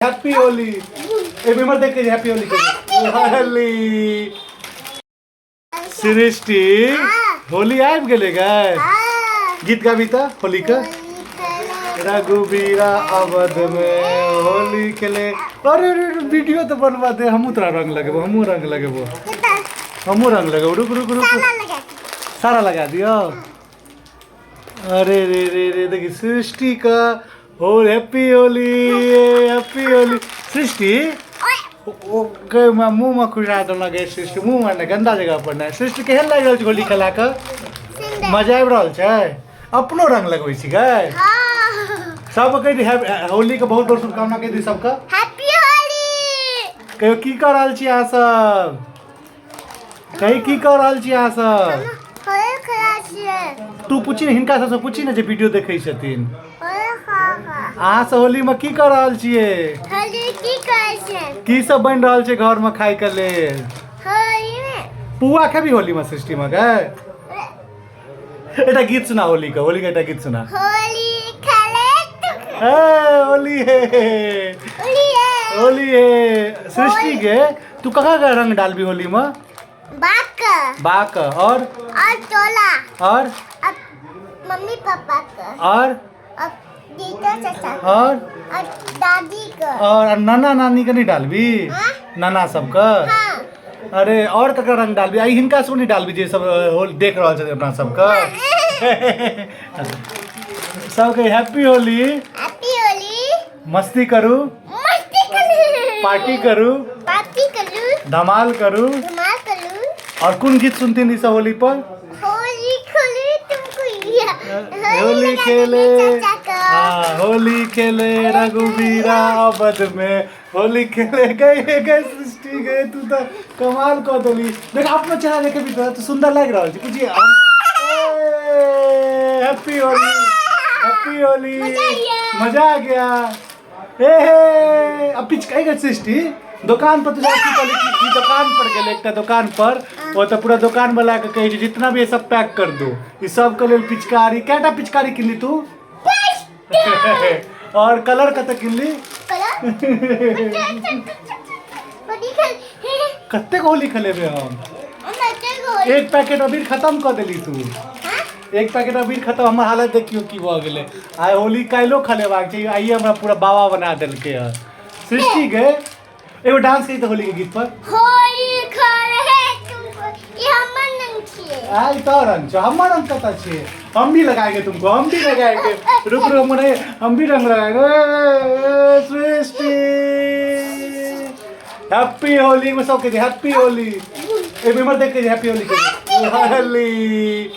Happy Holi. ए इमहर देख के हैप्पी होली के होली। सृष्टि होली आबि गेलै गै, गीत गाबी तऽ होली के। रघुबीरा अवध में होली खेले। अरे अरे अरे, वीडियो तो बनवा दे, हमहूँ तोरा रंग लगेबो, हमहूँ रंग लगेबो, हमहूँ रंग लगेबो। रुक रुक रुक, सारा लगा दियो। अरे रे रे रे, देखी सृष्टि का हो हैप्पी होली, हैप्पी होली। सृष्टि ओ के मुंह में खुशा देलक गे सृष्टि, मुंह में गंदा जगह पर नहि। सृष्टि केहन लागि रहल छै होली खेला कऽ? मजा आबि रहल छै? अपनो रंग लगबै छी गै? सब कहि दी होली के बहुत बहुत शुभकामना कहि दी सबके। हैप्पी होली। कहियो की कऽ रहल छी अहाँ सब? कही की कऽ रहल छी अहाँ सब? होली खेला छियै। तू पूछी ने हिनका सबसँ, पूछी ने जे वीडियो देखै छथिन। होली खा अहाँ सब होलीमे की कऽ रहल छियै? होली की करै छियै? की सब बनि रहल छै घरमे खायके लेल? होली मे पुआ खेबी होलीमे सृष्टिमे गै? एकटा गीत सुना होली के, होली के एकटा गीत सुना। होली खेले तू ए होली हे, होली है, होली हे। सृष्टि के तू कका के रंग डालबी होली में? बाक बाक और टोला और मम्मी पापा का और दीदा चाचा और दादी का और नाना नानी के नहीं डालबी? हाँ? नाना सबके? हाँ। अरे और ककरा रंग डालबी? आई हिनका सब नहीं डालबी जे सब देख रहल छथिन अपना सबके। सबके हैप्पी होली। हैप्पी होली। मस्ती करू, मस्ती करू, पार्टी करू, पार्टी करू, धमाल करू, धमाल करू। और कोन गीत सुनथिन ई सब होली पर? होली खेले तुमको होली खेले, चाचा का। हाँ, होली खेले रघुवीरा अवध में होली खेले गए गए। सृष्टि गए, तू तो कमाल कऽ देली। देख अपनो चेहरा देखे भी तो सुंदर लागि रहल छै। पूछिए हैप्पी होली, हैप्पी होली। मजा आ गया। मजा आ गया। ए हे, अब पिचकाई गए सृष्टि दोकान पर। तू जा की कहली कि दोकान पर गेलै एकटा दोकान पर, ओ तऽ पूरा दोकान वाला के कहै छै जितना भी है सब पैक कर दो। ई सब के लेल पिचकारी, कएटा पिचकारी किनली तू? और कलर कतऽ किनली? कलर कतेक होली खेलेबे हम? एक पैकेट अबीर खत्म कऽ देली तू, एक पैकेट अबीर खत्म। हमर हालत देखियौ की भऽ गेलै। आइ होली काल्हिो खेलेबाक छै, आइए हमरा पूरा बाबा बना देलकै हँ। सृष्टि गे, एगो डांस करी तऽ होली के गीत पर। होली खेले तुमको, ये हमर रंग छियै। आइ तो रंग छौ, हमर रंग कतऽ छियै? हम भी लगाएंगे तुमको, हम भी लगाएंगे। रुक रुक, हम नहीं, हम भी रंग लगाएंगे। ए, सृष्टि हैप्पी होली में सबके हैप्पी होली। ए इमहर देख के हैप्पी होली के होली।